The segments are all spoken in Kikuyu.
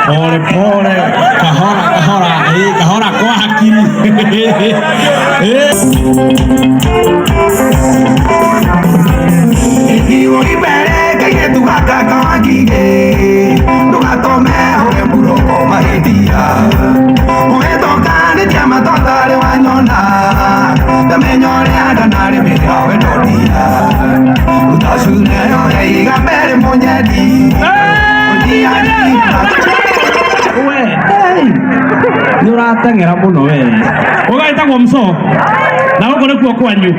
Pole pole, kahora kahora, kahora kwa hakiri. Nä å rateng'era må no we å gagätagwo mco na gå kå nä kuo kwanyu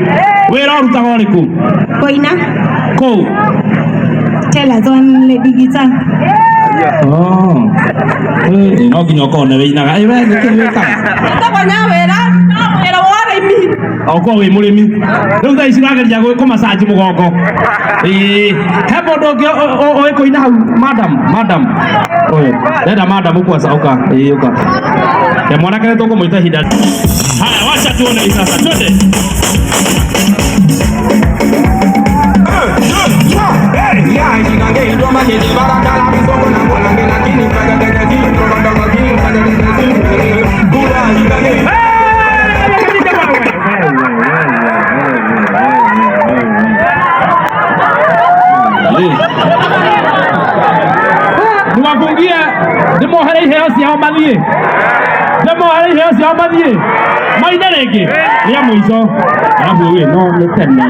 wä ra å rutaga å rä kå? Koina. Kå? Tell on Lady Guitar. Oh. No nginya ũkorwo nĩ wĩinaga. Ĩ we nĩ kĩĩ wĩkaga? Njĩtagwo Nyawĩra, wĩra wa ũrĩmi. Okorwo wĩ mũrĩmi. Rĩu thaa ici ũrageria kũmacanji mũgongo. Ĩĩ. He mũndũ ũngĩ ũĩ kũina hau, madam, madam. Ũyũ. Ndenda madam kwanza ũka. Ĩĩ ũka. Ya mwanake nĩ tũkũmwĩta ihinda. Haya, wacha tuone hii sasa. Twende. Niwafungie ndimohere iheo ciao mathiĩ, ndimohere iheo ciao mathiĩ maine rĩngĩ rĩa mũico, arabu ũĩ no nĩ tene.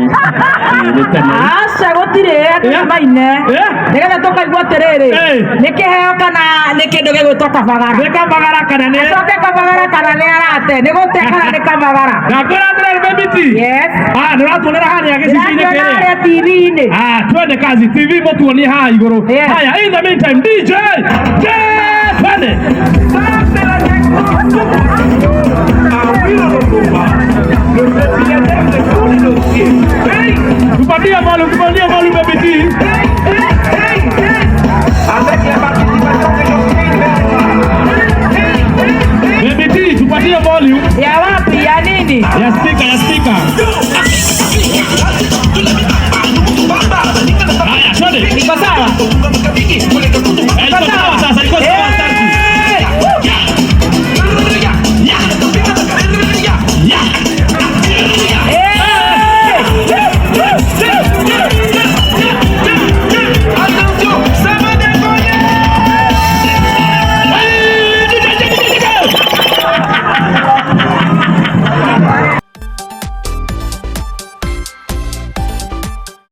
Ĩĩ, nĩ tene. Aca, gũtirĩ andũ Yeah. maine Yeah. nĩgetha tũkaigua atĩrĩrĩ, Eh. nĩ kĩheo kana nĩ kĩndũ gĩgwĩtwo kabagara? Nĩ kabagara kana nĩ Acoke kabagara kana nĩ arate nĩ gũte kana nĩ kabagara? Ndakwĩra atĩrĩrĩ, baby T. Yes. Ah, nĩ ũratuonera harĩa gĩcicio-inĩ Ndĩrakĩona kĩrĩa harĩa TV-inĩ. Ah, twende kazi. TV mũtuonie haha igũrũ. Yes. Haya, in the meantime, DJ J, twende. Tupatie volume, tupatie volume, baby T. Baby T, tupatie volume. Ya wapi? Ya nini? Ya speaker, ya speaker.